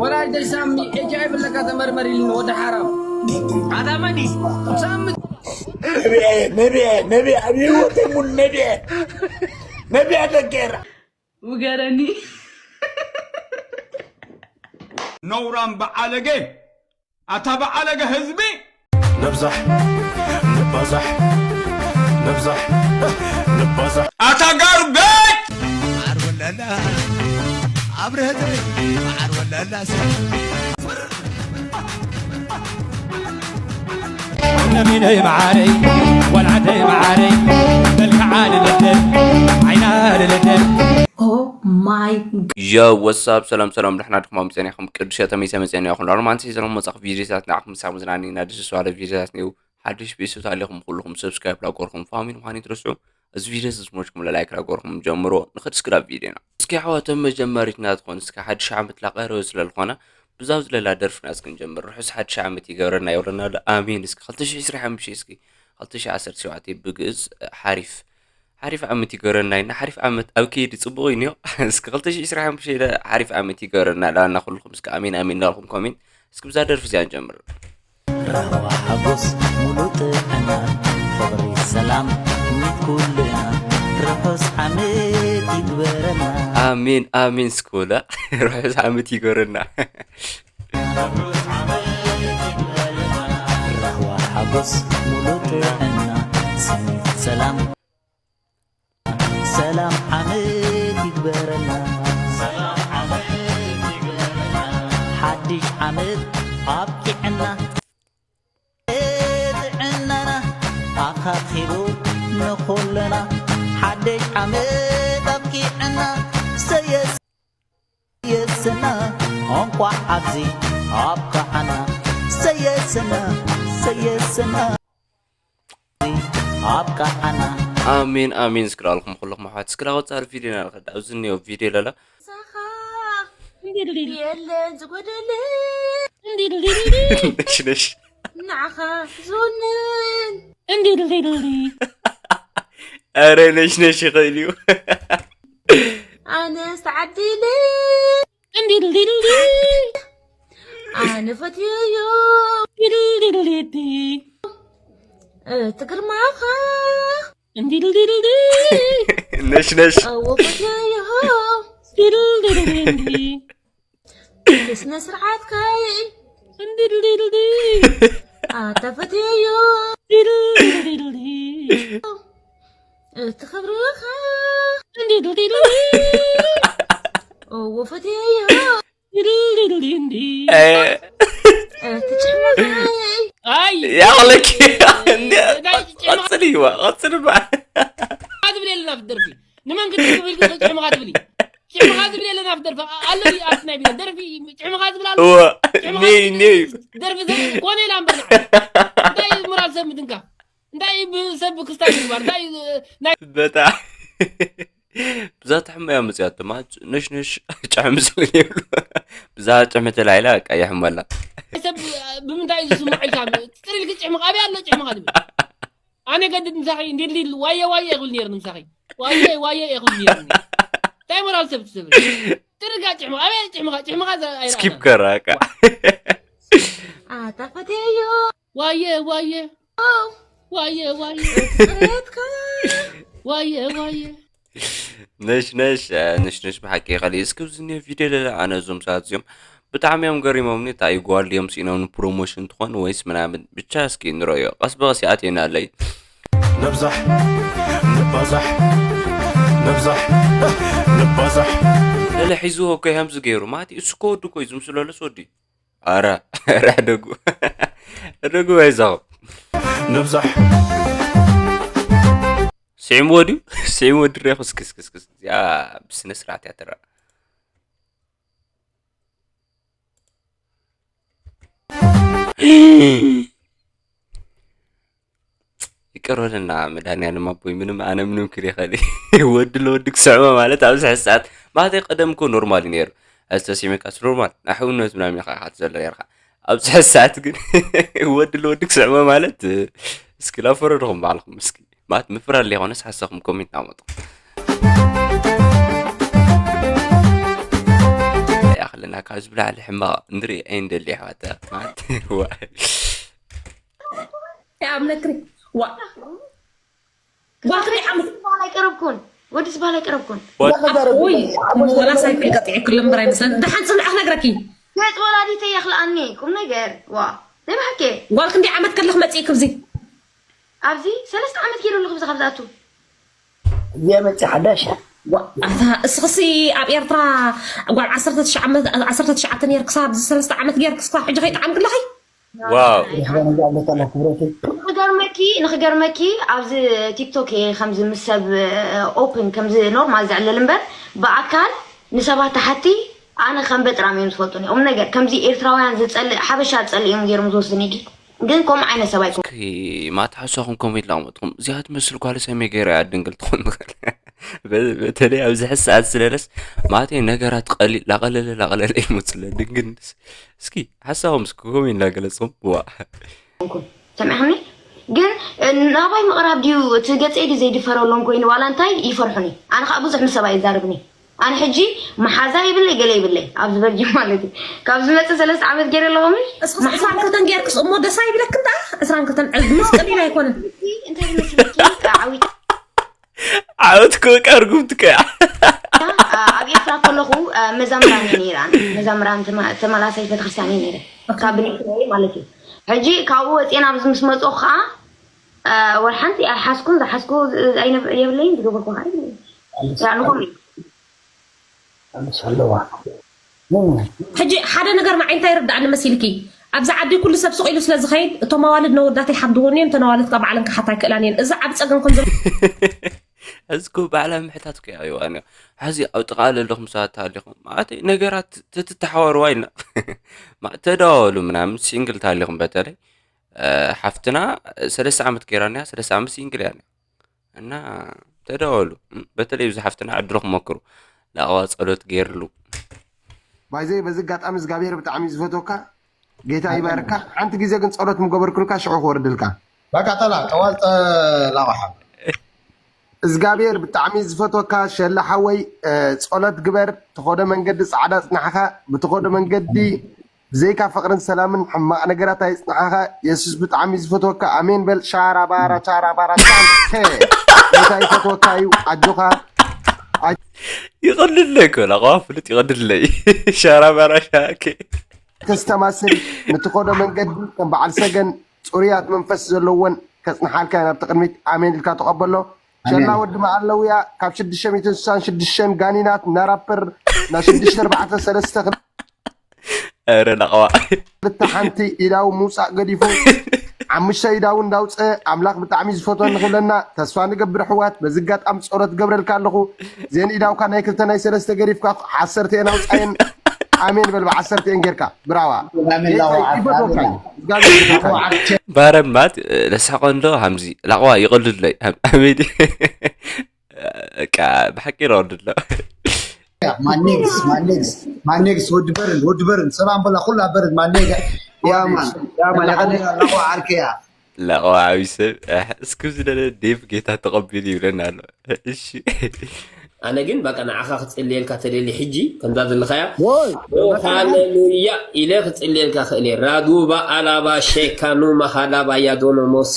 ወላዲተይ ሳሚ ኤች ኣይ ቪ ኣለካ ተመርመር ኢሉኒ ወዲ ሓራም። ኣታ መን እዩ? ሳሚ ነቢዐ ነቢዐ ነቢዐ ኣብ ህይወተይ ሙሉ ነቢዐ ነቢዐ ደገራ ውገረኒ። ነውራም በዓለገ ኣታ በዓለገ ህዝቢ ነብዛሕ ንባዛሕ ነብዛሕ ንባዛሕ ኣታ ጋርቤጅ መዓር ወላላ ኣብረሀትኒ መዓር ወላላ ነሚነይ መዓረይ ወልዓተይ መዓረይ መልክዓ ልልደል ዓይና ልልደል Oh my Yo, what's up? ሰላም ሰላም፣ ደሕና ድኹም? ኣብ መጸና ኢኹም? ቅዱስ ተመይሰ መጸና ኢኹም። ሎማንሲ ዘለኹም መጻኽ ቪዲዮታት ንዓኹም ምሳብ መዝናኒ እና ደስ ዝባለ ቪዲዮታት ነይሩ። ሓድሽ ቤተሰብ ኣለኹም ኩልኹም ሰብስክራይብ ላጎርኩም ፋሚሊ ምዃን ይትረስዑ። እዚ ቪዲዮ እዚ ዝመችኩም ላይክ ላጎርኩም ጀምሮ። ንኽድ እስክራብ ቪዲዮና እስኪ ኣሕዋት መጀመሪትና ትኾን እስከ ሓድሽ ዓመት ላቀረበ ስለልኾነ ብዛብ ዝለላ ደርፍና እስኪ ንጀምር። ርሑስ ሓድሽ ዓመት ይገብረና ይብለና ኣሎ። ኣሜን። እስኪ ክልተ ሽሕ ዕስራን ሓሙሽተን እስኪ ክልተ ሽሕ ዓሰርተ ሸውዓተ ብግእዝ ሓሪፍ ሓሪፍ ዓመት ይገረና ኢና። ሓሪፍ ዓመት ኣብ ከይዲ ጽቡቕ እዩ ኒዮ። እስኪ ክልተ ሽሕ ዕስራን ሓሙሽተን ሓሪፍ ዓመት ይገረና ላና ኩልኩም እስኪ ኣሜን ኣሜን እንዳልኩም ኮሜንት እስኪ ብዛ ደርፊ እዚኣ ንጀምር። ራህዋ ሓጎስ ሙሉእ ጥዕና ፍቕሪ ሰላም ሚት ኩልና ርሑስ ዓመት ይግበረና። ኣሜን ኣሜን እስኪ ወላ ርሑስ ዓመት ይገረና። ራህዋ ሓጎስ ሙሉእ ጥዕና ስኒት ሰላም ሰላም ዓመት ይግበረና። ሓድሽ ዓመት ኣብቂዕና ጥዕናና ኣኻኺቡ ንኹልና ሓድሽ ዓመት ኣብቂዕና ሰየስ ሰየስና እንኳዕ ኣብዚ ኣብቃዓና ሰየስና ሰየስና ኣብቃዓና ኣሜን ኣሜን። እስክራልኩም ኩልኩም ኣሕዋት እስክራ ወጻሪ ቪዲዮና ንኸዳ ኣብዚ እኒኦ ቪዲዮ ለላ ሳኻ የለን ዝጎደለ ነሽነሽ ንዓኻ ዝውንን ኣረ ነሽነሽ ይኽእል እዩ። ኣነስ ተዓዲለ ኣነ ፈትየዮ እቲ ግርማኻ ነሽነሽ እዎ ፈትየዮ ስነ ስርዓትካይ ኣታ ፈትየዮ እቲ ክብርኻ እዎ ፈትየዮ እቲ ጭሕምኻይ ያቕለኪ ቀፅልይዋ ቀፅልባ ትብል የለና ደርፊ ንመን ክትብል ጭሕምኻ ትብል ጭሕምኻ ዝብል የለና ደርፊ ኣሎ ኣብቲ ናይ ቢሮ ደርፊ ጭሕምኻ ዝብል ኣሎ እወ ኔይ ኔይ ደርፊ ሰብ ኮነ ኢላ እምበር እንታይ ሞራል ሰብ ምትንካፍ እንታይ ብሰብ ክስታይ ምግባር እንታይ ናይ በጣም ብዛ ጥዕሚ እያ መፅያቶ ማለት ነሽነሽ ጭዕሚ ስለ የብሉ ብዛ ጭዕሚ ተላዒላ በቃ የሕመላ ሰብ ብምንታይ እዩ ዝስምዖ ኢልካ ጥሪ ኢልክ ጭሕምኻ ኣበይ ኣሎ ጭሕምኻ ዝብል ኣነ ገድድ ምሳኺ እንዲልዲል ዋየ ዋየ ይኽብል ነይሩ ንምሳኺ ዋየ ዋየ ይኽብል ነይሩ እንታይ ሞራል ሰብ ትሰብል ጥርጋ ጭሕምኻ ኣበይ ጭሕምኻ ጭሕምኻ ስኪፕ ገራ በቃ ኣታ ፈትየዮ ዋየ ዋየ ዋየ ዋየ ጽሬትካ ዋየ ዋየ ነሽ ነሽ ነሽ ነሽ ብሓቂ ይኸል እስኪ ኣብዚ ኒዮ ቪድዮ ለለ ኣነ እዞም ሰባት እዚኦም ብጣዕሚ እዮም ገሪሞምኒ እንታይ እዩ ጓል ድዮም ስኢኖም ንፕሮሞሽን ትኾን ወይስ ምናምን ብቻ እስኪ ንረዮ ቀስ ብቐስ ይኣትየና ኣለይ ነብዛሕ ንባዛሕ ነብዛሕ ንባዛሕ ለለ ሒዝዎ እኮ ከምዚ ገይሩ ማለት እዩ እስኮ ወዲ እኮ እዩ ዝምስሎ ለስ ወዲ ኣረ ኣረ ሕደጉ ሕደጉ ኣይዛኹም ነብዛሕ ስዒምዎ ድዩ ስዒምዎ ድሬኹ ስክስክስክስ እዚኣ ብስነ ስርዓት እያ ትረኣ ይቅር በለና መድሃኒዓለም ኣቦይ ምንም ኣነ ምንም ክል ይኸል ወዲ ለወዲ ክስዕሞ ማለት ኣብዚ ሕዚ ሰዓት ማለተይ ቀደም እኮ ኖርማል እዩ ነይሩ ሕዚ ተሲመካስ ኖርማል ኣሕውነት ምናምን ኢኻ ኢኻ ትዘሎ ነርካ ኣብዚ ሕዚ ሰዓት ግን ወዲ ለወዲ ክስዕሞ ማለት እስኪ ላፈረድኹም ባዕልኹም እስኪ ማለት ምፍራድ ለይኮነስ ሓሳኹም ኮሜንት ኣመጡ ያኽለ እና ካብዚ ብላዕሊ ሕማቕ ንርኢ ኣይንደሊ ኣሕዋት። ማለት ዋ። ኣብ ነክሪ ዋ ጓልክኒ ዓመት ዝበሃል ኣይቀረብኩን። ወዲ ዝበሃል ኣይቀረብኩን። ወይ ወላ ሳይክል ቀጢዐ ክሎ እምበር ኣይመስለን። ደሓን ጽንዕ ክነግረኪ ገጽ ወላዲተይ የኽልኣኒ ቁም ነገር። ዋ ናይ ብሓቂ ጓል ክንደይ ዓመት ከለኽ መፂእክ ብዚ ኣብዚ ሰለስተ ዓመት ገይሩ ኣለኹ ብዚ ካብ ዝኣቱ እዚኣ መፂ ሓዳሽ ዋ፣ ኣታ እስኽሲ ኣብ ኤርትራ ጓል ዓሰርተ ትሽዓተ ዓመት ዓሰርተ ትሽዓተ ነይርክሳ ኣብዚ ሰለስተ ዓመት ገይርክስ ክሳብ ሕጂ ከይጠዓምክለኺ ዋው ዳሕባ ነዚ ኣለታላ ክብረተይ ንኽገርመኪ ንኽገርመኪ ኣብዚ ቲክቶክ እየ ከምዚ ምስ ሰብ ኦፕን ከምዚ ኖርማል ዘዕልል እምበር ብኣካል ንሰባት ተሓቲ ኣነ ከም በጥራም እዮም ዝፈልጡኒ ቁም ነገር ከምዚ ኤርትራውያን ዝፀልእ ሓበሻ ዝፀልእ እዮም ገይሮም ዝወስድኒ ጊ ግን ከምኡ ዓይነት ሰብ ኣይኮንኩን እስኪ ማታ ሓሳኹም ኮሜንት ላቕመጥኩም እዚኣ ትመስል ጓል ሰመይ ገይራ እያ ድንግል ትኾን ትኽእል በ- በተለይ ኣብዚ ሕዚ ሰዓት ስለለስ ማለተይ ነገራት ቀሊል ላቐለለ ላቐለለ ይመስለኒ ግን እስኪ ሓሳኹም እስኪ ኮሜንት እናገለፅኩም ዋ ሰሚዕክኒ ግን ናባይ ምቕራብ ድዩ እቲ ገፀይ ድዩ ዘይድፈረሎም ኮይኑ ዋላ እንታይ ይፈርሑኒ ኣነ ከዓ ብዙሕ ምስ ሰብኣይ ይዛረብኒ ኣነ ሕጂ መሓዛ ይብለይ ገለ ይብለይ ኣብዚ በልጅም ማለት እዩ ካብ ዝመፅእ ሰለስተ ዓመት ገይረ ኣለኹ ምሽ እስኽስ ዕስራን ክልተን ገይርክስ እሞ ደስ ኣይብለክን ደኣ ዕስራን ክልተን ዕዝ ምስ ቀሊል ኣይኮነን እንታይ ዝመስለኪ ዓዊት ዓወት ክወቃ ርጉም ትከያ ኣብ ኤርትራ ከለኹ መዛምራን እየ ነይረ መዛምራን ተመላሳይ ቤተክርስትያን እየ ነይረ ካብ ብንክራይ ማለት እዩ ሕጂ ካብኡ ወፅኤ ናብዚ ምስ መፅኡ ከዓ ወላ ሓንቲ ኣይሓዝኩን ዝሓዝኩ የብለይን ዝገበርኩ ከዓ ንኹም ኣምስ ኣለዋ ሕጂ ሓደ ነገር ንዓይ እንታይ ይርዳእኒ መሲልኪ ኣብዚ ዓዲ ኩሉ ሰብ ስቕ ኢሉ ስለ ዝኸይድ እቶም ኣዋልድ ነወዳት ይሓብድወን እዮም እተን ኣዋልድ ካብ ባዕለን ክሓታ ኣይክእላን እየን እዚ ዓብ ፀገም ከም ዘሎ እዚ እኮ ባዕላ ምሕታት እኮ እያ ይዋን ሕዚ ኣብ ጥቓ ዘለኹም ሰባት ተሃሊኹም ማለት ነገራት ተትተሓዋርዋ ኢልና ተደዋወሉ ምናምን ሲንግል ተሃሊኹም በተለይ ሓፍትና ሰለስተ ዓመት ገይራ እኒያ ሰለስተ ዓመት ሲንግል እያ እና ተደዋወሉ በተለይ ብዙ ሓፍትና ዕድልኩም ሞክሩ ላቕዋ ጸሎት ገይርሉ ባይዘይ በዚ ኣጋጣሚ እግዚኣብሔር ብጣዕሚ ዝፈትወካ ጌታ ይባርካ ሓንቲ ግዜ ግን ጸሎት ምገበርኩልካ ሽዑ ክወርድልካ በቃ ጠላ ጠዋል ጠላቋሓ እግዚኣብሔር ብጣዕሚ ዝፈትወካ ሸላ ሓወይ ጸሎት ግበር ተኾደ መንገዲ ጻዕዳ ጽናሕኻ ብተኾደ መንገዲ ብዘይካ ፍቕርን ሰላምን ሕማቕ ነገራት ኣይጽንሓኻ የሱስ ብጣዕሚ ዝፈትወካ ኣሜን በል ሻራ ባራ ቻራ ባራ ቻንቴ ጌታ ይፈትወካ እዩ ኣጆኻ ይቐልለይ እኮ ላቋ ፍሉጥ ይቐልለይ ሻራ ባራ ሻኬ ተስተማስል ንትኾዶ መንገዲ ከም በዓል ሰገን ፅሩያት መንፈስ ዘለዎን ከፅንሓልካ ናብቲ ቅድሚት ኣሜን ኢልካ ተቐበሎ ሸላ ወዲ መዓለውያ ካብ ሽዱሽተ ሚእትን ስሳን ሽዱሽተን ጋኒናት ናራፐር ና ሽዱሽተ ኣርባዕተ ሰለስተ ኧረ ናቕዋ ክልተ ሓንቲ ኢዳው ምውፃእ ገዲፉ ሓሙሽተ ኢዳው እንዳውፀ ኣምላኽ ብጣዕሚ ዝፈትወኒ ክብለና ተስፋ ንገብር ኣሕዋት በዚ ኣጋጣሚ ፀሎት ገብረልካ ኣለኹ ዜን ኢዳውካ ናይ ክልተ ናይ ሰለስተ ገዲፍካ ዓሰርተ እየን ኣውፃየን ኣሜን በል ብዓሰርተ እየን ጌርካ ብራዋ ባረማት ለሳቆ እንዶ ሃምዚ ላቕዋ ይቕልለይ ኣሜን በቃ ብሓቂ ይረወርድ ኣሎ ማኔግስ ማኔግስ ማኔግስ ወዲ በርን ወዲ በርን ሰላም በላ ኩላ በርን ማኔጋ ያማን ያማን ዓርከያ ላቆ ዓብይ ሰብ እስክብ ዝደለ ዴቭ ጌታ ተቐቢሉ ይብለና ኣሎ እሺ ኣነ ግን በቃ ንዓኻ ክፅልየልካ ተደሊ ሕጂ ከምዛ ዘለኻያ ሃሌሉያ ኢለ ክፅልየልካ ክእል እየ ራዱባ ኣላባ ሼካ ኑማ ሃላባ ያዶኖ ሞሶ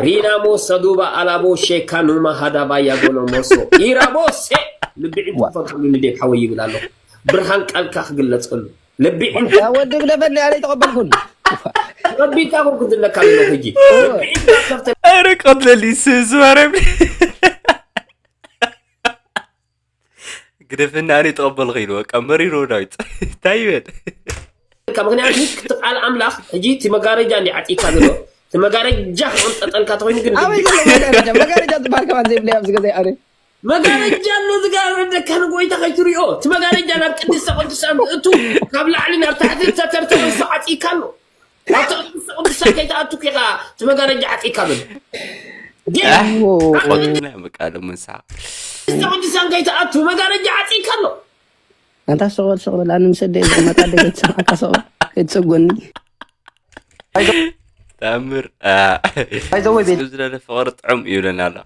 ሪና ሞሳ ዱባ ኣላቦ ሼካ ኑማ ሃዳባ ያጎኖ ሞሶ ኢራቦ ሴ ልብዒ ትፈትሉ ንዴት ሓወይ ይብል ኣሎ ብርሃን ቃልካ ክግለጸሉ ልብዒ ወዲ ግደፈኒ ኣነ ተቐበልኩን ረቢታ ኩን ክዝለካ ዘሎ ሕጂ ኧረ ቀለሊ ስዝባረብ ግደፈኒ ኣነ ይተቐበልኹ ኢሉ በቃ መሪሮ ዳዊት እንታይ ይበል ካብ ምክንያቱ እቲ ቃል ኣምላኽ ሕጂ እቲ መጋረጃ እንዲ ዓፂካ ዘሎ እቲ መጋረጃ ክቕንጠጠልካ ተኮይኑ ግን ኣበይ ዘሎ መጋረጃ መጋረጃ ዝበሃል ከማን ዘይብለይ ኣብዚ ገዛ ኣነ መጋረጃ ኣሎ ዝጋረደካ ንጎይታ ከይትሪኦ እቲ መጋረጃ ናብ ቅድስተ ቅዱሳን እቱ ካብ ላዕሊ ናብ ታሕቲ ዝተተርተረ እሱ ዓፂካ ኣሎ ኣብቲ ቅዱስ ቅዱሳን ከይትኣቱ ኪኻ እቲ መጋረጃ ዓፂካ ዘሎ ቆጥና በቃ ለመንሳ ቅዱስ ቅዱሳን ከይትኣቱ መጋረጃ ዓፂካ ኣሎ ኣንታ ሸቐል ሸቕል ኣነ ምስ ኣደይ ዝቕመጥ ኣደ ከይትሰምዓካ ሸቐል ከይትሰጎኒ ተኣምር ባይዘወይ ቤት ዝለለ ፍቕሪ ጥዑም ይብለና ኣሎ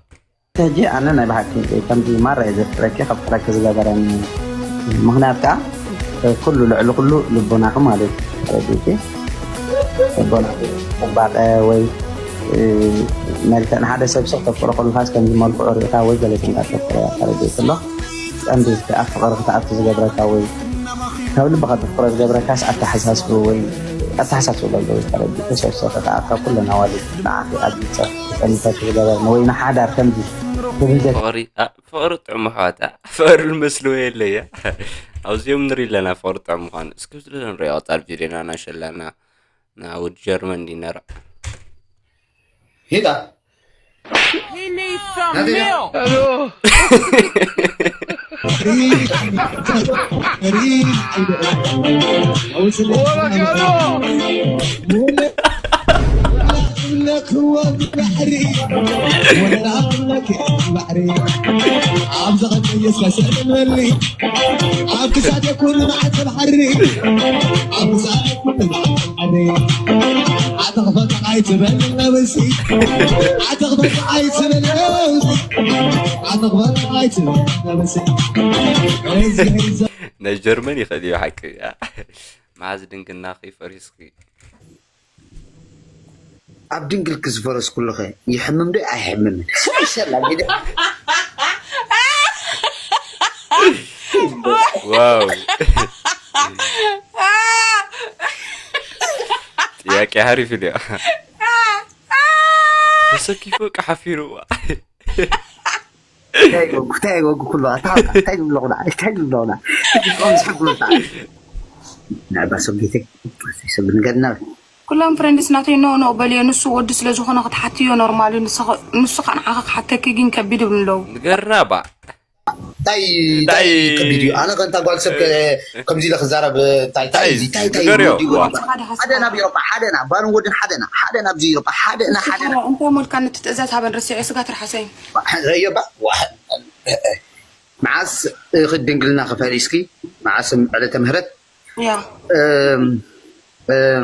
ሕጂ ኣነ ናይ ብሓቂ ከምዚ ማራ እየ ዘፍቅረኪ ከፍቅረኪ ዝገበረኒ ምክንያት ከዓ ኩሉ ልዕሊ ኩሉ ልቦናኹ ማለት እዩ። ተረዲእኪ? ልቦና፣ ጽባቐ ወይ፣ እ፣ መልክዕ ንሓደ ሰብ ስቕ ተፍቅሮ ከለኻስ ከምዚ መልክዑ ርኢኻ ወይ ገለ ትምጣ ተፍቅሮ እያ። ተረዲእኪ ኣሎ? ቀንዲ እቲ ኣብ ፍቕሪ ክትኣቱ ዝገብረካ ወይ ካብ ልብኻ ተፍቅሮ ዝገብረካስ ኣተሓሳስቡ ወይ ኣተሓሳስቡ ዘለዎ እዩ። ተረዲእኪ? ሰብ ስቕ ክትኣቱ ካብ ኩለን ኣዋልድ ንዓኺ ኣብ ጸኒፈኪ ዝገበርኒ ወይ ንሓዳር ከምዚ ክብደት ፍቕሪ፣ ኣ፣ ፍቕሪ ጥዑም ኣሕዋት፣ ኣ፣ ፍቕሪ ዝመስልዎ የለያ። ኣብዚኦም ንርኢ ኣለና ፍቕሪ ጥዑም ምዃኑ። እስኪ ብዝለለ ንሪኦ ቀጻሊ ቪድዮና እናሸላና። ና ወዲ ጀርመን ዲነራ። ሂዳ። He needs some milk. ኣብ ክሳድ የኩን ማዕተብ ሓሪ፣ ኣብ ክሳድ የኩን ማዕተብ ሓሪ። ኣተኽፈት ኣይትበል ነብሲ፣ ኣተኽፈት ኣይትበል ነብሲ፣ ኣተኽፈት ኣይትበል ነብሲ። ናይ ጀርመን ይኽእል እዩ ሓቂ። መዓዝ ድንግልናኺ ፈሪስኪ? ኣብ ድንግልኪ ዝፈረስኩ ኣለኸ ይሕምም ዶ ኣይሕምምን? ስፔሻል ኣብ ኢደ። ዋው። ጥያቄ ሓሪፍ እዩ። ተሰኪፉ በቃ ሓፊሩ። እንታይ ይጎጉ፣ እንታይ ይጎጉ ኩሉ ኣታ፣ ኣታ፣ እንታይ ዝብሎ ቁና፣ እንታይ ዝብሎ ቁና። ቆም ዝሕጉ ታ። ናባ ሰብ ቤተይ፣ ሰብ ንገድና። ኩሎም ፍሬንድስ ናተይ ኖ ኖ በልዮ፣ ንሱ ወዲ ስለ ዝኾነ ክትሓትዮ ኖርማል እዩ። ንሱ ኸ-፣ ንሱ ኸ ንዓኺ ክሓተኪ ግን ከቢድ ይብሉ ኣለዉ። ንገርና ባ። እንታይ፣ እንታይ እንታይ ከቢድ እዩ? ኣነ ከንታ ጓል ሰብ ከ-፣ ከምዚ ኢለ ክዛረብ፣ እንታይ፣ እንታይ እንታይ፣ እዚ፣ እንታይ፣ እንታይ ንገርዮ። ወዲ፣ ወዲ። ዋ። ሓደ ናብ ኤውሮጳ፣ ሓደ ናብ ባርን ወድን፣ ሓደ ናብ፣ ሓደ ናብዚ ኤውሮጳ፣ ሓደ ና፣ ሓደ ና። እንታይ ሞልካ ነቲ ትእዛዝ ሃበን ረሲዐ ስጋ ትርሓሰ እዩ። ረዮ ባ፣ ዋ፣ መዓስ እኺ ድንግልና ክፈሪስኪ? መዓስ ዕለተ ምህረት? ያ። እም፣ እም፣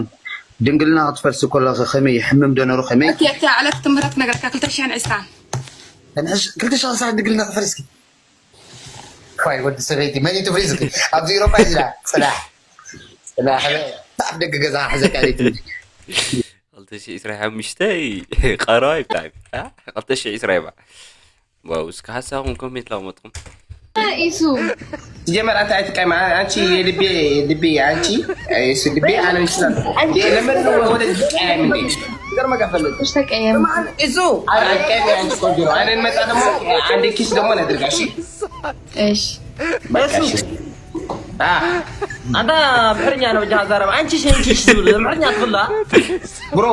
ድንግልና ክትፈርሲ ከለኺ ከመይ ይሕምም ዶ ነሩ? ከመይ? እቲ፣ እቲ ዕለት ትምህረት ነገርካ ክልተ ሽሕን ዕስራን። ተንሕሽ፣ ክልተ ሽሕን ዕስራን ድንግልና ክፈሪስኪ? ዋይ፣ ወዲ ሰበይቲ፣ መን እዩ ትፍሪዝኪ? ኣብዚ ኤውሮጳ እዩ ዝላ፣ ጽላሕ። ጽላሕ፣ ኣብ ደገ ገዛ ሓዘካ ደይ ትምኒ። ክልተ ሽሕ ዕስራን ሓሙሽተን ቀረባ እዩ ብጣዕሚ። አ? ክልተ ሽሕ ዕስራን ይባ። ዋው፣ እስከ ሓሳብኩም ኮሜንት ላቕመጥኩም። ኢሱ። ሲጀመር ኣንተ ኣይትቀይም፣ ኣንቺ የልቤ፣ ልቤ፣ ኣንቺ፣ ኢሱ ልቤ፣ ኣነ ምሽታ። ለመድ ነው ወደ ቀያም እንዴ? ገርመ ጋር ፈለግ። ውስጥ ተቀየም። ኢሱ። ኣረ፣ ኣይትቀይም፣ ኣንቺ ቆንጆ ነው። ኣነ እንመጣ ደግሞ፣ አንድ ኪስ ደግሞ ነድርጋ፣ እሺ? እሺ። በቃ፣ እሺ። አ፣ ኣንታ ኣምሓርኛ ነው እጃ ዘረባ። ኣንቺ ሸንቺሽ ዝብል ኣምሓርኛ ትኽእላ? ብሮ፣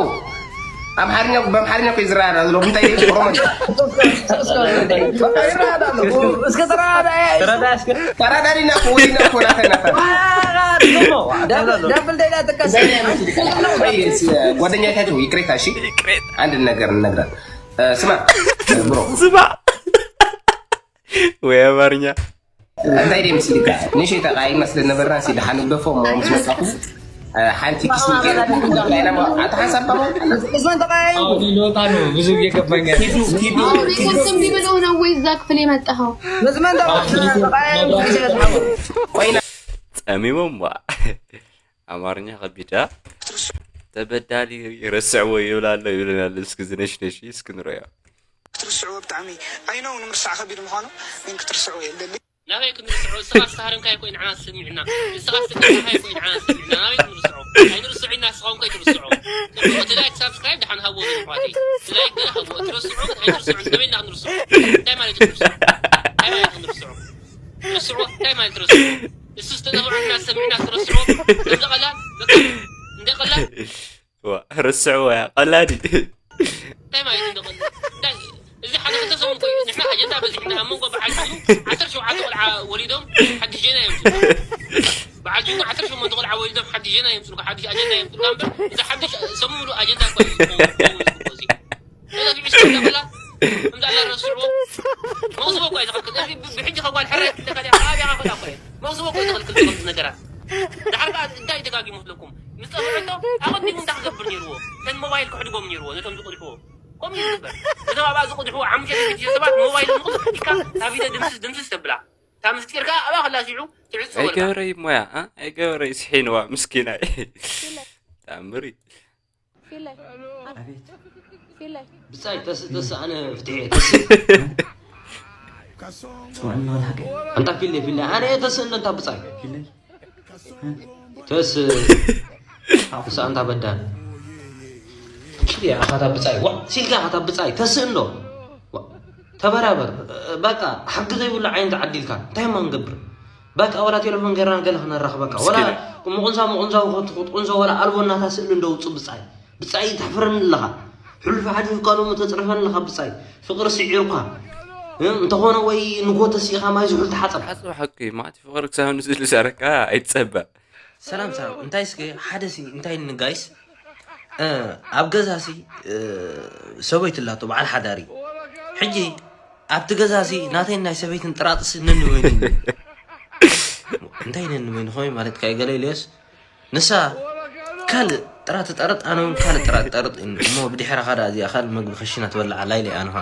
ኣምሓርኛ፣ ብኣምሓርኛ እኮ ይዝረብ ዘሎ። እንታይ እዩ? ኦሮሞ። በቃ ይረዳዳሉ። እስከ ተረዳዳ። ተረዳ እስከ። ተረዳዲና እኮ፣ ወዲና እኮ፣ ናተ፣ ናተ። አ፣ አ፣ አ፣ ዳብል፣ ዳብል ዳይላ ተቀስ። ወይ፣ ጓደኛታችሁ ይቅሬታ፣ እሺ? ይቅሬታ። አንድ ነገር እንነግራለን። እ፣ ስማ፣ ብሮ። ስማ። ወይ ኣማርኛ። እንታይ ደይ ምስሊካ? ንእሽተይ ተቃይምና ስለ ዝነበርና፣ ሲ ደሓን ንግደፎ፣ እሞ ምስ መጻኹ፣ እ፣ ሓንቲ ኪስ ሚገር፣ ኣታ ሓንሳብ ባባ? እስማን ተቃያዩ። አሁን ሊወጣ ነው፣ ብዙ እየገባኝ ያለ። ኪዱ፣ ኪዱ፣ አሁን ኪዱ። ይከስም ቢበለው ነው ወይ እዛ ክፍል የመጣኸው? ምስማን ተቃያዩ። ቆይና። ጸሚሞም ዋ። ኣማርኛ ከቢዳ። ተበዳሊ ረስዕዎ ይብል ኣሎ፣ ይብለና ኣሎ። እስኪ ዝነሽነሽ እስኪ ንረዮ። ክትርስዕዎ ብጣዕሚ፣ I know ንምርሳዕ ከቢድ ምዃኑ፣ ግን ክትርስዕዎ እየ ዝደሊ። ናበይ ክንርስዖ? ንስኻ ዝተሃረምካዮ እኮ እዩ ንዓና ዝስምዕና። ንስኻ ዝተቀየምካዮ እኮ እዩ ንዓና ዝስምዕና። ናበይ ክንርስዖ? ኣይንርስዖ ኢና፣ ንስኻውን ከይትርስዖ። ጽቡቕ፣ እቲ ላይክ ሳብስክራይብ ደሓን ሃብዎ፣ ኣሕዋተይ። እቲ ላይክ ገለ ሃብዎ። ትረስዑ ግን ኣይትርስዑ። ናበይ ኢና ክንርስዖ? እንታይ ማለት እዩ ትርስዑ? ትርስዑ? እንታይ ማለት ትርስዑ? እሱ ዝተዘምዐና ዝሰምዕና ትረስዑ? ከምዚ ቀላል? በቃ፣ እንደ ቀላል? ዋ፣ ርስዕዎ እያ፣ ቀላዲ። እንታይ ማለት እዩ ቀላዲ? እንታይ? እዚ ሓደ ክልተ ሰሙን ቆዩ። ንሕና ኣጀንዳ በዚሕና ኣብ መንጎ በዓል ጅኑ ዓሰርተ ሸውዓተ ቆልዓ ወሊዶም ሓድሽ ዜና እዮም ዝብሉ። በዓል ጅኑ ዓሰርተ ሸሞንተ ቆልዓ ወሊዶም ሓድሽ ዜና እዮም ዝብሉ። ሓድሽ ኣጀንዳ እዮም ዝብሉ። እምበር እዚ ሓድሽ ሰሙን ሙሉ ኣጀንዳ እኮ እዩ ዝኸውን፣ ዝኸውን ዝግብኦ እዚ። ስለዚ ቢዕሽ እንደ ቀላል፣ ከምዚ ኣላ ረስዕዎ። መቕስቦ እኮ እዩ ዝኸልክል። እዚ ብ-፣ ብሕጂ ከጓል ሕራይ ክልተ ካልያ፣ ከኣብያ ከኸዳ እኮ እዩ። መቕስቦ እኮ እዩ ዝኸልክል ዝኸልክል ነገራት። ድሓር ከኣ እንታይ ደጋጊሙ ክብለኩም? ምስ ጠፍዐቶ ኣቐዲሙ እንታይ ክገብር ነይርዎ? ነን ሞባይል ክሕድጎም ነይርዎ፣ ነቶም ዝቕድሕዎ። ከምኡ እዩ ዝግበር። ነቶም ኣብኣ ዝቕድሕዎ ሓሙሽተ ሽዱሽተ ሰባት ሞባይል ንቕድካ፣ ካብ ኢደ ድምስስ፣ ድምስስ ተብላ። ካብ ምስጢርካ ኣብኣ ክላሲዑ ትዕጾ በልካ። ኣይገበረይ ሞያ፣ እ? ኣይገበረይ ስሒንዋ ምስኪናይ። ተኣምር እዩ። ፊለይ። ኣቤት። ፊለይ። ብጻይ፣ ተስ-፣ ተስ-፣ ኣነ ፍትሒ እየ፣ ተስ-፣ ስምዕኒ ወላ ሓቂ። ኣንታ ፊለይ፣ ፊለይ፣ ኣነ እየ ተስ-፣ እንደ ኣንታ ብጻይ። ፊለይ። ተስ-፣ ተስ-፣ ኣንታ በዳን። ኪድ እያ፣ ኣኻ እታ ብጻይ። ዋ፣ ሲልካ ኣኻ እታ ብጻይ፣ ተስ-፣ እንዶ። ዋ፣ ተበራበር። በቃ፣ ሓቂ ዘይብሉ ዓይኒ ተዓዲልካ። እንታይ እሞ ክንገብር? በቃ፣ ወላ ቴሌፎን ጌርና ገለ ክነራኽበካ። ወላ ምስኪን። ምቑንዛው፣ ምቑንዛው ክትቁንዞ፣ ወላ ኣልቦ እናታ ስእሊ እንዶ ውጹ ብጻይ። ብጻይ ተሕፍረኒ ኣለኻ። ሕሉፍ ሓሊፉ ካልኦሞ ተጽርፈኒ ኣለኻ ብጻይ። ፍቕሪ ስዒርኳ። እ፣ እንተኾነ ወይ ንጎ ተሲእኻ ማይ ዝሑል ተሓጸብ። ሓጽብ ሓቂ፣ ማዕት ፍቕሪ ክሳብ ንስእሊ ሰረካ ኣይትጸበ። ሰላም፣ ሰላም። እንታይ እስከ ሓደ ሲ፣ እንታይ ን ጋይስ? እ፣ ኣብ ገዛ ሲ፣ እ፣ ሰበይቲ ኣላቶ፣ በዓል ሓዳሪ። ሕጂ ኣብቲ ገዛ ሲ፣ ናተይን ናይ ሰበይትን ጥራጥስ ነኒ ወይኒ። እንታይ ነኒ ወይኒ? ኾይ ማለት ካይ ገለ ኢልዮስ? ንሳ ካልእ ጥራ ትጠርጥ፣ ኣነ እውን ካልእ ጥራ ትጠርጥ። እሞ ብድሕረኻ ደኣ እዚኣ ካልእ መግቢ ክሽና ትበልዕ ኣላ ኢለ ኣነኻ።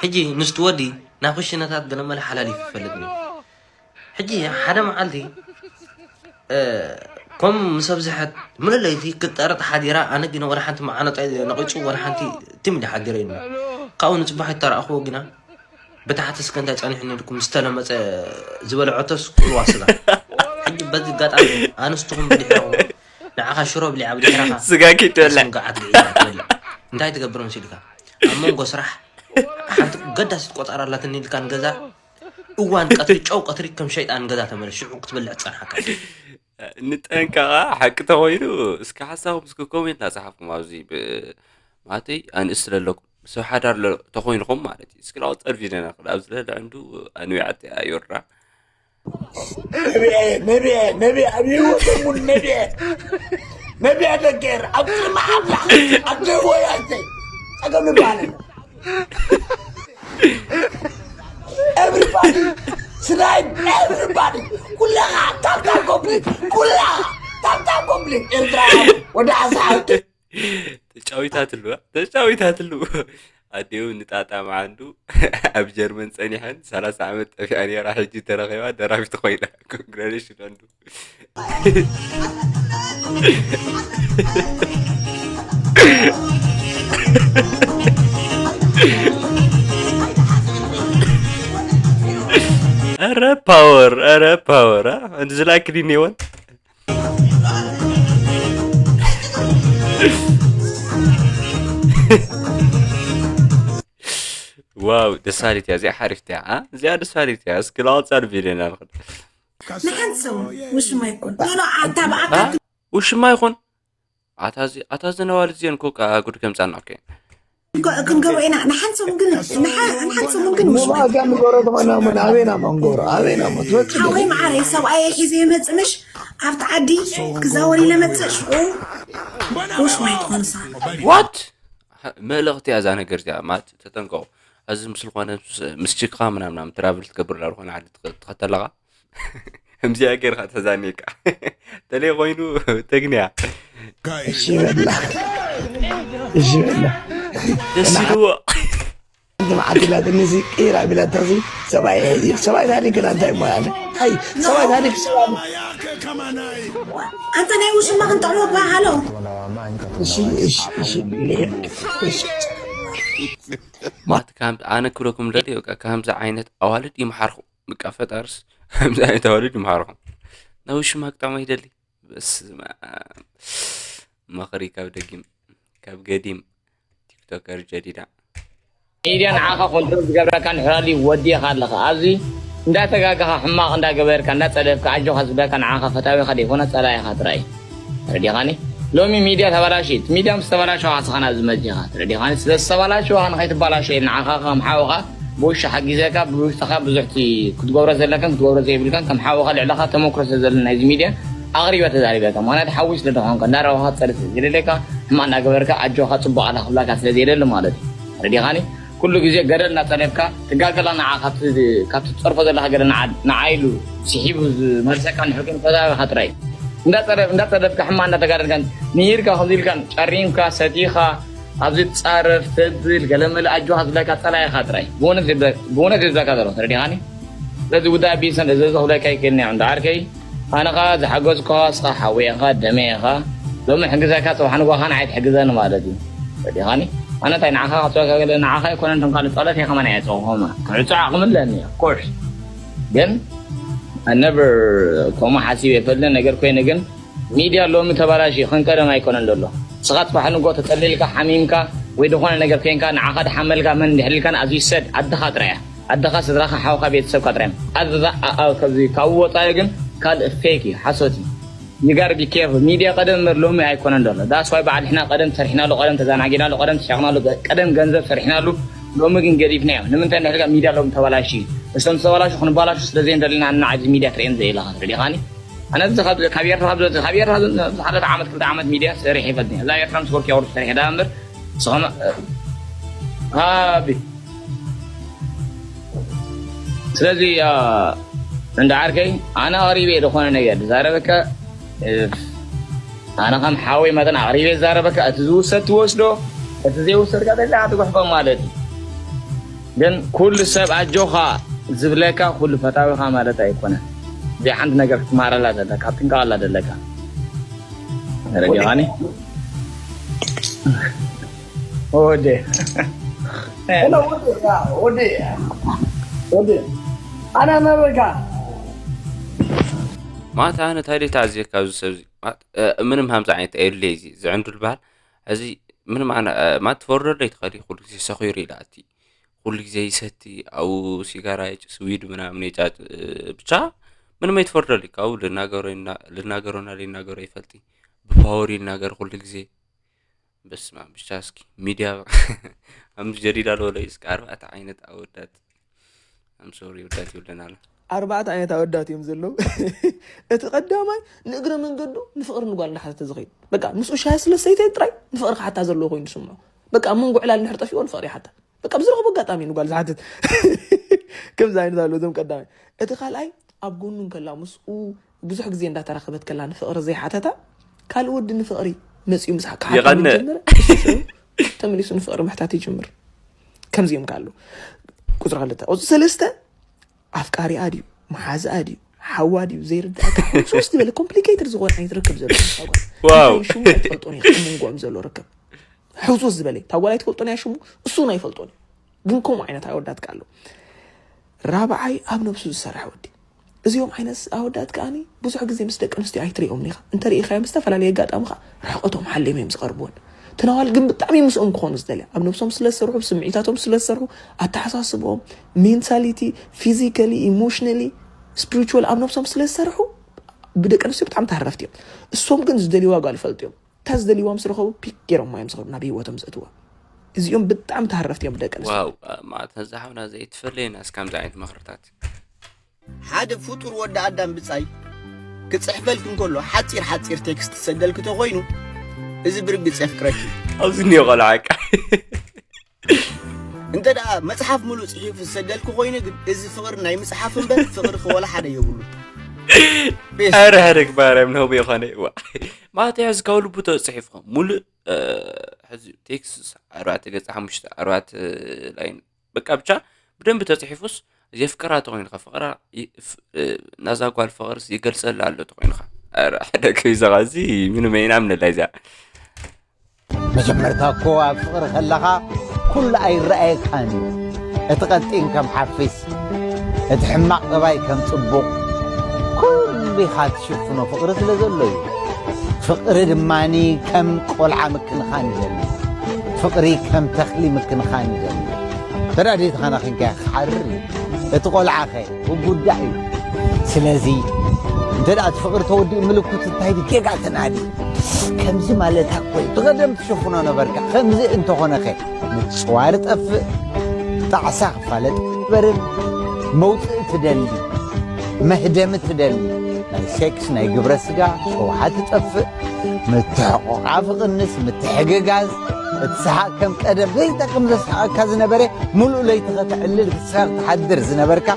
ሕጂ ንስቲ ወዲ ናብ ክሽነታት ገለመለ ሓላሊፉ ይፈልጥኒ። ሕጂ ሓደ መዓልቲ፣ እ፣ ከም ምስ ኣብዝሐት ምሉእ ለይቲ ክትጠርጥ ሓዲራ፣ ኣነ ግና ወላ ሓንቲ መዓነጣይ ነቒጹ፣ ወላ ሓንቲ ትም ኢለ ሓዲረ ኢሉ። ካብኡ ንጽባሕ ይተራእኽዎ ግና፣ ብታሕቲ እስከ እንታይ ጸኒሑኒ ኢልኩም ዝተለመጸ ዝበልዖቶስ ቁልዋ ስጋ። ሕጂ በዚ ኣጋጣሚ ኣንስትኹም ብድሕረኹም ንዓኻ ሽሮ ብሊዓ ብድሕረኻ ስጋ ኪትበልዕ። ስምጋዓት ብዒዳ ትበልዕ። እንታይ ትገብር መሲልካ? ኣብ መንጎ ስራሕ ሓንቲ ገዳሲት ቆጸራ ኣላትኒ ኢልካ ንገዛ እዋን ቀትሪ ጨው ቀትሪ ከም ሸይጣን ንገዛ ተመለስ ሽዑ ክትበልዕ ትጸንሓካ። ንጠንቀቓ ሓቂ ተኾይኑ እስኪ ሓሳብኩም እስኪ ኮሜንት እናጸሓፍኩም ኣብዚ ብ-፣ ማለተይ ኣንእስ ስለለኩም ሰብ ሓዳር ለ-፣ ተኾይንኹም ማለት እዩ። እስኪ ላውጠር ቪድዮና ክል ኣብዚ ለለ ዕንዱ ኣንዊዓት እያ ዮርዳ። ነቢዐ፣ ነቢዐ፣ ነቢዐ፣ ኣብ ህይወት ሙሉ ነቢዐ፣ ነቢዐ ደገር ኣብ ቅድሚ ኣምላኽ ኣብ ዘይወያይተይ ጸገም ይበሃል ኣሎ። Everybody, ስራይ፣ everybody፣ ኩላኻ ታብታብ ኮምፕሊት፣ ኩላኻ ታብታብ ኮምፕሊት። ኤርትራ ወደ ዓሳ ተጫዊታትሉ፣ ተጫዊታትሉ። ኣዴኡ ንጣጣ መዓንዱ ኣብ ጀርመን ጸኒሐን ሰላሳ ዓመት ጠፊኣ ነይራ፣ ሕጂ ተረኺባ ደራፊት ኮይና። ኮንግራሌሽን ኣንዱ። ኧረ ፓወር፣ ኧረ ፓወር፣ አ? እንዲ ዝላክ ዲ ኔወን? ዋው፣ ደሳሊት እያ፣ እዚኣ ሓሪፍት እያ፣ አ? እዚኣ ደሳሊት እያ። እስኪ ላወጻ ቪድዮ ኢና ንኽድ። ንሓንሶም ውሽማ ይኮን። ኖ፣ ኖ፣ ኣታ ብኣካ አ? ውሽማ ይኹን። ኣታ እዚ፣ ኣታ እዚ ነዋልድ እዚአን እኮ ከኣ ጉድ ከምጻና። ኦኬ። ክንገብሮ ኢና። ንሓንሶም ግን፣ ንሓ-፣ ንሓንሶም ግን ውሽማ ይኮን። ንባጋ ንጎሮ ተማና ምን ኣቤና መንጎሮ፣ ኣቤና ምን ትወጽእ። ሓወይ መዓረይ፣ ሰብኣይ ሒዘ ይመጽእ ምሽ ኣብቲ ዓዲ ክዛወር ኢለ መጽእ ሽዑ ውሽማ ይትኾንሳ። What? መልእኽቲ እያ እዛ ነገር እዚኣ፣ ማለት ተጠንቀቑ። እዚ ምስ ዝኾነ ምስ፣ ምስ ችክኻ ምናምን ትራቭል ትገብር ዳር ዝኾነ ዓዲ ትኸ-፣ ትኸተለኻ፣ ከምዚኣ ጌርካ ተዛኒካ። ተለይ ኮይኑ ተግንያ። እሺ በላ። እሺ በላ። ደስ ኢልዎ። እንት መዓት ኢላትኒ እዚ ቂራ ቢላታ እዚ ሰብኣይ፣ ሰብኣይ ታሪክ ግን እንታይ እሞ ያለ? ኣይ፣ ሰብኣይ ታሪክ ሰብኣይ። ኣንተ ናይ ውሽማ ክንጥዕሞ ባሃሎ። እሺ፣ እሺ፣ እሺ፣ እሺ። ማት-፣ ከም-፣ ኣነ ክብለኩም ደልየ፣ በቃ፣ ከምዚ ዓይነት ኣዋልድ ይምሓርኹም። በቃ፣ ፈጣርስ ከምዚ ዓይነት ኣዋልድ ይምሓርኹም። ናይ ውሽማ ክጥዕሞ ይደሊ። በስመ ኣብ። ምኽሪ ካብ ደጊም፣ ካብ ገዲም፣ ቲክቶከር ጀዲዳ። ሚድያ ንዓኻ ኮንትሮል ዝገብረካ ንሕራሊ ወዲኻ ኣለኻ። ኣብዚ እንዳተጋጋኻ፣ ሕማቕ እንዳገበርካ፣ እንዳጸለፍካ፣ ኣጆኻ ዝብለካ ንዓኻ ፈታዊኻ ደይኮነ ጸላኢኻ ጥራይ። ተረዲኻኒ? ሎሚ ሚድያ ተበላሽት። ሚድያ ምስ ተበላሸወ፣ ንስኻ ናብዚ መጺኻ። ተረዲኻኒ? ስለ ዝተበላሸወ ንኸይትበላሸ ኢለ ንዓኻ ከም ሓውኻ ብውሽጢ ሓጊዘካ፣ ብውሽጥኻ ብዙሕ እቲ ክትገብሮ ዘለካን ክትገብሮ ዘይብልካን ከም ሓውኻ ልዕለኻ ተመክሮ ስለ ዘለኒ ናይዚ ሚድያ ኣቕሪበ ተዛሪበካ። ምኽንያቱ ሓወይ ስለ ዝኾንካ፣ እንዳረባኻ ክትጸልእ ስለ ዘይደለካ፣ ሕማቕ እንዳገበርካ ኣጆኻ ጽቡቕ ኣላ ክብላካ ስለ ዘይደሊ ማለት እዩ። ተረዲኻኒ? ኩሉ ግዜ ገደል እንዳጸለፍካ ትጋገላ ንዓ ካብቲ፣ ካብቲ ትጸርፎ ዘለኻ ገደል ንዓ፣ ንዓ ኢሉ ስሒቡ ዝመልሰካ ንሕግን ፈዛዊኻ ጥራይ። እንዳጸለፍ-፣ እንዳጸለፍካ ሕማቕ እንዳተጋደልካን ንሂርካ ከምዚ ኢልካን ጨሪምካ ሰቲኻ ኣብዚ ትጻረፍ ተብል ገለመለ ኣጆኻ ዝብለካ ጸላኢኻ ጥራይ። ብእውነት ዝብለ-፣ ብእውነት ዝብለካ ዘሎ ተረዲኻኒ? ስለዚ ውዳእ ቢሰን እዚ ዝኽብለካ ይክእልኒ እንዶ ዓርከይ። ኣነ ኸዓ ዝሓገዝኩኻ እስኻ ሓወይ ኢኻ፣ ደመይ ኢኻ። ሎሚ ሕግዘካ፣ ጽባሕ ንግሆ ኸዓ ንዓይ ትሕግዘኒ ማለት እዩ። ረዲኻኒ? ኣነ እንታይ ንዓኻ ክጽወካ ገለ ንዓኻ ኣይኮነን፣ እቶም ካልእ ጸሎት እየ ከማን እየ ጽውኾማ። ክዕጾ ዓቕሚ ኣለኒ፣ of course። ግን I never ከምኡ ሓሲበ ይፈልጥን ነገር ኮይነ ግን ሚድያ ሎሚ ተባላሽዩ ከም ቀደም ኣይኮነን ዘሎ። ንስኻ ጽባሕ ንግሆ ተጸሊልካ ሓሚምካ ወይ ዝኾነ ነገር ኮይንካ ንዓኻ ድሓመልካ መን ድሕልልካን ኣዝዩ ሰድ ዓድኻ ጥራይ እያ። ዓድኻ፣ ስድራኻ፣ ሓውኻ፣ ቤተሰብካ ጥራይ እዮም። ኣዛ ኣብዚ ካብኡ ወጻኢ ግን ካልእ ፌክ እዩ፣ ሓሶት እዩ። You gotta be careful። ሚድያ ቀደም እምበር ሎሚ ኣይኮነን ዘሎ። That's why በዓል ንሕና ቀደም ሰሪሕናሉ፣ ቀደም ተዘናጊናሉ፣ ቀደም ተሻቕናሉ፣ ቀደም ገንዘብ ሰሪሕናሉ፣ ሎሚ ግን ገዲፍናዮ። ንምንታይ እንድሕልካ ሚድያ ሎም ተባላሽ እዩ። እሶም ዝተባላሹ ክንባላሹ ስለ ዘይንደልና እና ኣብዚ ሚድያ ትርእየን ዘየለኻ። ረዲኻኒ? ኣነ እዚ ካብ ካብ ኤርትራ ካብ ዝወጽእ ካብ ኤርትራ ዝሓለፈ ዓመት ክልተ ዓመት ሚድያ ሰሪሕ ይፈልጥ እዛ ኤርትራ ምስ ወርቂ ኣውርድ ሰሪሕ ዳ እምበር ንስኹም ኣቢ ስለዚ እንደ ዓርከይ ኣነ ኣቕሪበ ዝኾነ ነገር ዝዛረበካ ኣነ ከም ሓወይ መጠን ኣቕሪበ ዝዛረበካ እቲ ዝውሰድ ትወስዶ እቲ ዘይውሰድካ ደላ ትጉሕፎ ማለት እዩ። ግን ኩሉ ሰብ ኣጆኻ ዝብለካ ኩሉ ፈታዊኻ ማለት ኣይኮነን። እዚ ሓንቲ ነገር ክትመሃረላ ዘለካ፣ ክትጥንቀቐላ ዘለካ። ረዲኻኒ? ወደ። ወደ። ወደ። ኣና መበካ። ማታ ኣነ ታዲያ ተኣዝየካ ኣብዚ ሰብዚ ምንም ሃምዚ ዓይነት ኣየድልየ እዚ ዝዕንዱ ዝበሃል እዚ ምንም ኣነ ማለት ትፈርደለይ ትኸዲ ኩሉ ግዜ ሰኺሩ ኢላ እቲ ኩሉ ግዜ ይሰቲ ኣብኡ ሲጋራ የጭስ ዊድ ምናምን የጫጭ ብቻ ምንም ኣይትፈርደለይ ካብኡ ልናገሮ ልናገሮና ልናገሮ ይፈልጢ ብፓወር ይናገር ኩሉ ግዜ በስመ ኣብ ብቻ እስኪ ሚድያ ኣምስ ጀዲድ ኣልወለይ እስኪ ኣርባዕተ ዓይነት ኣወዳት ኣምሶሪ ወዳት ይብለና ኣሎ ኣርባዕተ ዓይነት ኣወዳት እዮም ዘለዉ። እቲ ቀዳማይ ንእግረ መንገዱ ንፍቕሪ ንጓል እንዳሓተተ ዝኸይድ በቃ ምስኡ ሻሂ ስለ ሰይተ ጥራይ ንፍቕሪ ክሓታ ዘለዎ ኮይኑ ዝስምዖ በቃ ኣብ መንጎ ዕላል እንድሕር ጠፊእዎ ንፍቕሪ ይሓታ በቃ ብዝረኸቦ ኣጋጣሚ ንጓል ዝሓትት ከምዚ ዓይነት ኣለዉ እዞም ቀዳማይ። እቲ ካልኣይ ኣብ ጎኑ እንከላ ምስኡ ብዙሕ ግዜ እንዳተራኸበት ከላ ንፍቕሪ ዘይሓተታ ካልእ ወዲ ንፍቕሪ መፂኡ ምሳሕ ክሓታ ይቐንእ። ጀመረ። እሱ ሽዑ ተመሊሱ ንፍቕሪ ምሕታት ይጅምር። ከምዚኦም ከ ኣለዉ። ቁፅሪ ክልተ ቁፅሪ ሰለስተ ኣፍቃሪኣ ድዩ መሓዝኣ ድዩ ሓዋ ድዩ ዘይርዳእካ ሕውስውስ ዝበለ complicated ዝኾነ ዓይነት ርክብ ዘሎ ምስ እታ ጓል ዋው። እንታይ ሽሙ ኣይትፈልጦን ኢኻ ኣብ መንጎኦም ዘሎ ርክብ ሕውስውስ ዝበለ እታ ጓል ኣይትፈልጦን እያ ሽሙ እሱ እውን ኣይፈልጦን እዩ ግን ከምኡ ዓይነት ኣወዳት ከ ኣለዉ ራብዓይ ኣብ ነብሱ ዝሰርሕ ወዲ እዚኦም ዓይነት ኣወዳት ከኣ ብዙሕ ግዜ ምስ ደቂ ኣንስትዮ ኣይትሪኦም ኒኻ እንተ ርኢኻዮም ዝተፈላለየ ኣጋጣሚ ከኣ ርሕቀቶም ሓልዮም እዮም ዝቐርብወን ተናዋል ግን ብጣዕሚ ምስኦም ክኾኑ ዝደልያ ኣብ ነብሶም ስለ ዝሰርሑ ስምዒታቶም ስለ ዝሰርሑ ኣተሓሳስብኦም mentality physically emotionally spiritual ኣብ ነብሶም ስለ ዝሰርሑ ብደቂ ኣንስትዮ ብጣዕሚ ተሃረፍቲ እዮም እሶም ግን ዝደልይዋ ጓል ይፈልጡ እዮም እታ ዝደልይዋ ምስ ረኸቡ ፒክ ገይሮማ እዮም ዝኸዱ ናብ ህይወቶም ዘእትዋ እዚኦም ብጣዕሚ ተሃረፍቲ እዮም ብደቂ ኣንስትዮ ዋው ማለት ነዛ ሓውና ዘይትፈለየና እስካምዚ ዓይነት ምኽርታት ሓደ ፍጡር ወዲ ኣዳም ብጻይ ክጽሕፈልኪ እንከሎ ሓጺር ሓጺር ቴክስት ትሰደልኪ ተኾይኑ እዚ ብርግጽ የፍቅረኪ ኣብዚ እኒኦ ቆልዓ እቃ እንተ ደኣ መጽሓፍ ሙሉእ ጽሒፉ ዝሰደልኪ ኮይኑ ግን እዚ ፍቕሪ ናይ ምጽሓፍ እምበር ፍቕሪ ክወላ ሓደ የብሉ ኧረ ሕደግ ባርያም ነውቢ ይኾነ ማለት ሕዚ ካብ ልቡ ተጽሒፍኹም ሙሉእ ሕዚ ቴክስት ኣርባዕተ ገጽ ሓሙሽተ ኣርባዕተ ላይን በቃ ብቻ ብደንቢ ተጽሒፉስ የፍቅራ ተኮይንካ ፍቅራ ናዛ ጓል ፍቅርስ ይገልጸላ ኣሎ ተኮይንካ ኧረ ሓደ ከይዛኻ እዚ ምንም ኣይናምነላ እዚኣ መጀመርታ እኮ ኣብ ፍቕሪ ከለኻ ኩሉ ኣይረኣየካን እዩ እቲ ቀጢን ከም ሓፊስ እቲ ሕማቕ ጠባይ ከም ጽቡቕ ኩሉ ኢኻ ትሽፍኖ ፍቕሪ ስለ ዘሎ እዩ ፍቕሪ ድማ ከም ቆልዓ ምክንኻን ይደሊ ፍቕሪ ከም ተኽሊ ምክንኻን ይደሊ ተዳዲትኻና ኺንካ ክሓርር እዩ እቲ ቆልዓኸ ውጉዳእ እዩ ስለዚ እንተ ደኣ እቲ ፍቕሪ ተወዲኡ ምልክቱ እንታይ ድዩ ጌጋ ተናዲ ከምዚ ማለታ እኮ እዩ ብቐደም ትሽፍኖ ነበርካ ከምዚ እንተኾነኸ ምጽዋር ጠፍእ ጣዕሳ ክፋለጥ በርን መውፅኢ ትደሊ መህደሚ ትደሊ ናይ ሴክስ ናይ ግብረ ስጋ ሸውሃ ትጠፍእ ምትሕቑቓፍ ቕንስ ምትሕግጋዝ እቲ ሰሓቕ ከም ቀደም ዘይጠቅም ዘስሓቐካ ዝነበረ ሙሉእ ለይቲ ከተዕልል ክትስሕቕ ትሓድር ዝነበርካ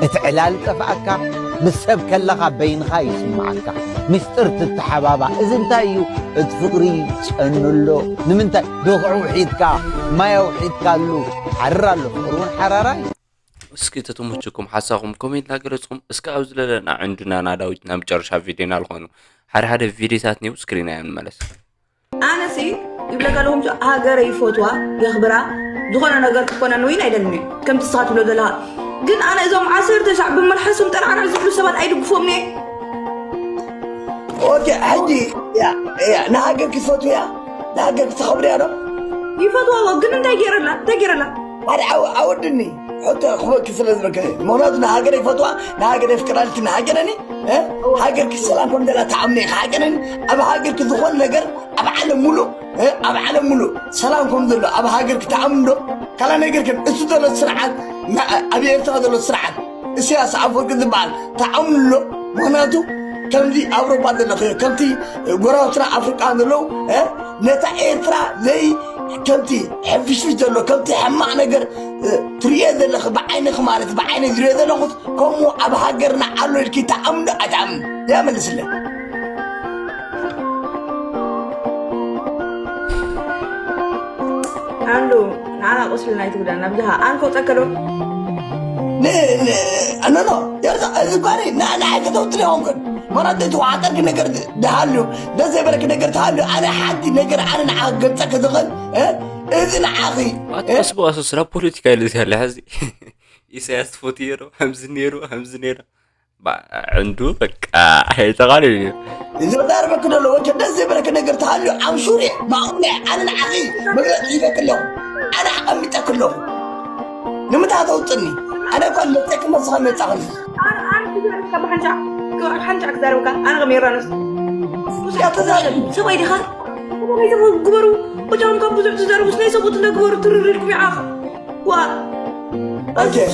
እቲ ዕላል ጠፍኣካ ምስ ሰብ ከለኻ በይንኻ ይስምዓካ ምስጢር ትተሓባባ እዚ እንታይ እዩ እቲ ፍቕሪ ጨኑ ኣሎ ንምንታይ ዶኽዒ ውሒጥካ ማይ ኣውሒጥካሉ ሓርር ኣሎ ፍቕሪ እውን ሓራራ እዩ እስኪ ተተመችኩም ሓሳኹም ኮሜንት እናገለጽኩም እስከ ኣብ ዝለለና ዕንዱና ናዳዊት ናብ መጨረሻ ቪድዮና ዝኾኑ ሓደ ሓደ ቪድዮታት ኒው ስክሪን እዮም ንመለስ። ኣነሲ ይብለካ ኣለኹም፣ ሃገረ ይፈትዋ የኽብራ፣ ዝኾነ ነገር ክኾነኒ ወይ ኣይደልን እየ ከምቲ ንስኻ ትብሎ ዘለኻ። ግን ኣነ እዞም ዓሰርተ ሻዕ ብመልሓሶም ጠርዓርዕ ዝብሉ ሰባት ኣይድግፎም እየ። ኦኬ፣ ሕጂ ንሃገር ክትፈትውያ ንሃገር ክተኸብርያ ዶ? ይፈትዋ ግን እንታይ ገይረላ እንታይ ገይረላ? ሓደ ኣወድኒ ሕቶ ክበኪ ስለ ዝበልከ፣ ምክንያቱ ንሃገር ይፈትዋ፣ ንሃገር የፍቅራ ልቲ ንሃገረኒ ሃገር ክሰላም ከም ዘላ ተኣምነ ኢኻ ሃገረኒ። ኣብ ሃገር ክዝኾን ነገር ኣብ ዓለም ሙሉእ ኣብ ዓለም ሙሉእ ሰላም ከም ዘሎ ኣብ ሃገር ክትኣምንዶ? ካላ ነገር ከም እሱ ዘሎ ስርዓት ኣብ ኤርትራ ዘሎ ስርዓት እስያስ ኣፈወርቂ ዝበሃል ተኣምንሎ። ምክንያቱ ከምዚ ኣውሮፓ ዘለኽዮ ከምቲ ጎረባብትና ኣፍሪቃ ዘለዉ ነታ ኤርትራ ዘይ ከምቲ ሕፍሽፍሽ ዘሎ ከምቲ ሕማቕ ነገር ትርእዮ ዘለኺ ብዓይንኺ ማለት ብዓይነ ዝርእዮ ዘለኹት ከምኡ ኣብ ሃገርና ኣሎ ኢልኪ ተኣምኑ ኣይተኣምኑ? ያ መልስለይ። ኣሉ ንዓና ቁስልና ኣይትጉዳና ብዝሃ ኣን ከውፀከ ዶ ኖ ኖ እዚ ጓሪ ንዓይ ከተውጥር ይኸውን መራተይ ተዋዓጠርኪ ነገር ድሃሉ ደስ ዘይበለኪ ነገር ትሃሉ ኣነ ሓንቲ ነገር ኣነ ንዓ ገልፀ ክዝኽእል እዚ ንዓኺ ኣትቀስቡ ኣሶ ስለ ፖለቲካ ኢሉ ያለ ሕዚ ኢሳያስ ትፈትዮ ዶ ከምዚ ነይሩ ከምዚ ነይሩ ዕንዱ በቃ ኣይተቓልል እዩ እዚ ዛርበክ ዘሎ ወጀ ደስ ዘይበለክ ነገር ተሃልዩ ኣምሹር እየ ማቑም እየ ኣነ ንዓኺ መግለፂ ሂበክ ኣለኹ ኣነ ኣቐሚጠክ ኣለኹ ንምንታይ ተውፅኒ ኣነ እኳ መፀክ መስኻ መፃኽኒ ሓንጫ ክዛረብካ ኣነ ከመይራነስ ተዛረብ ሰብኣይ ዲኻ ግበሩ በጃኹም ካብ ብዙሕ ትዛረቡስ ናይ ሰብኡት ግበሩ ትርር ኢልኩም ይዓኽ ዋ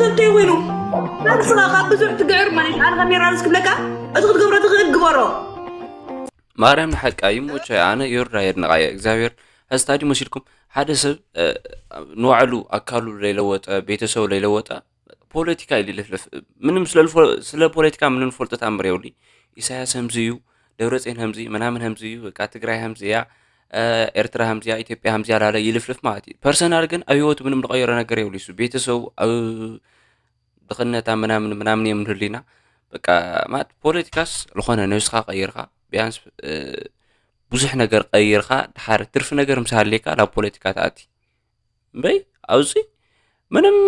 ሰብተይ ኮይኑ ንስኻ ካብ ብዙሕ ትግዕር ማለት ኣነ ካሜራ ንስ ክብለካ እቲ ክትገብሮ ትኽእል ግበሮ ማርያም ንሓቃ ይሞቸ ኣነ ዮርዳ የድንቓየ እግዚኣብሔር ሕዚ ታዲ መሲልኩም ሓደ ሰብ ንባዕሉ ኣካሉ ለይለወጠ ቤተሰቡ ለይለወጠ ፖለቲካ ኢሉ ይልፍልፍ ምንም ስለ ፖለቲካ ምንም ፈልጦ ታምር የብሉ ኢሳያስ ከምዚ እዩ ደብረፅዮን ከምዚ ምናምን ከምዚ እዩ በቃ ትግራይ ከምዚ እያ ኤርትራ ከምዚያ ኢትዮጵያ ከምዚያ ላለ ይልፍልፍ ማለት እዩ ፐርሰናል ግን ኣብ ህይወቱ ምንም ዝቀየረ ነገር የብሉ ይሱ ቤተሰቡ ኣብ ድኽነታ ምናምን ምናምን እዮም ንህሊና በቃ ማለት ፖለቲካስ ዝኾነ ነብስኻ ቀይርካ ቢያንስ ብዙሕ ነገር ቀይርካ ድሓር ትርፊ ነገር ምስ ሃልየካ ናብ ፖለቲካ ትኣቲ እምበይ ኣብዚ ምንም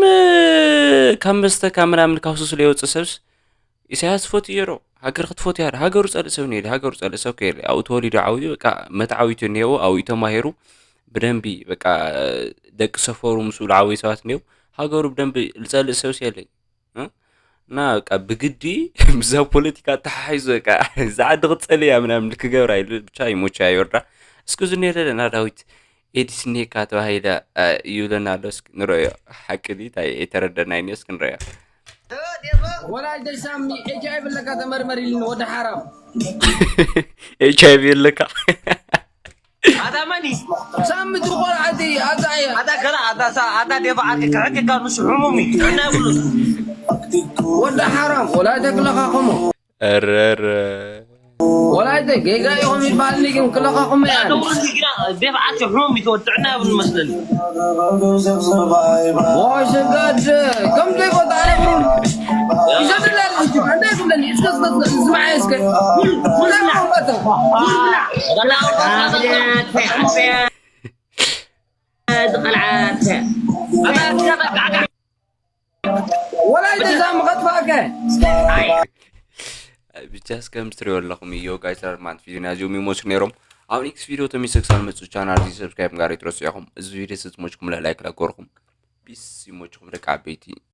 ካብ መስተ ካብ ምናምን ካብ ሱስ ለይወፅእ ሰብስ ኢሳያስ ትፈትዮ ዶ ሃገር ክትፈትያ ዶ ሃገሩ ፀልእ ሰብ ነየለ ሃገሩ ፀልእ ሰብ ከየለ ኣብኡ ተወሊዱ ዓብዩ በቃ መትዓዊቱ እኒሄዎ ኣብኡ ተማሂሩ ብደንቢ በቃ ደቂ ሰፈሩ ምስኡ ዝዓበዩ ሰባት እኒሄው ሃገሩ ብደንቢ ዝፀልእ ሰብስ የለይ እና በቃ ብግዲ ብዛ ፖለቲካ ኣተሓሒዙ በቃ እዛ ዓዲ ክትፀልእ እያ ምናምን ክገብራ ኢሉ ብቻ ይሞቻ ይወርዳ እስኪ እዚ ነለ ለና ዳዊት ኤዲስ ኔካ ተባሂለ ይብለና ኣሎ እስኪ ንረዮ ሓቂ ድዩ እንታይ ኣይተረደናይ እስኪ ንረዮ ወላጅ ሳሚ ኤች ኣይቪ ኣለካ ተመርመር ኢልኒ ወዲ ሓራም ኤች ኣይቪ ኣለካ ኣታ መን እዩ? ሳሚ ትቆልዓቲ ኣታ እያ ኣታ ከላ ኣታ ሳ ኣታ ደባ ዓርኪ ክሕክካ ንሱ ሕሙም እዩ ጥዕና የብሉን። ወዲ ሓራም ወላጅ ክለኻኸሙ እረረ ወላይተ ጌጋ ኢኹም ይበሃልኒ ግን ክለኻኹም እያ ደብዓት ሕሙም ይተወጥዕና ይብሉ መስለኒ ወሸጋድ ከም ዘይቦታ ኣነብሩ ይዘድላ ልጅ እንደ ይብለኒ እስከ እስከ እስከ ዝማዓ እስከ ወላይተ ዛም ከጥፋእከ ብቻ እስከ ምስትሪዮ ኣለኹም እዮ ጋይስ ኣርማን ፊዚና እዚኦም ይመስሉ ነይሮም ኣብ ኔክስት ቪዲዮ ተሚሰክሳል መፁ ቻናል እዚ ሰብስክራይብ ጋር ይትረሱ ኢኹም እዚ ቪዲዮ ስዝሞችኩም ለላይክ ለጎርኩም ፒስ ይሞችኩም ደቂ ዓበይቲ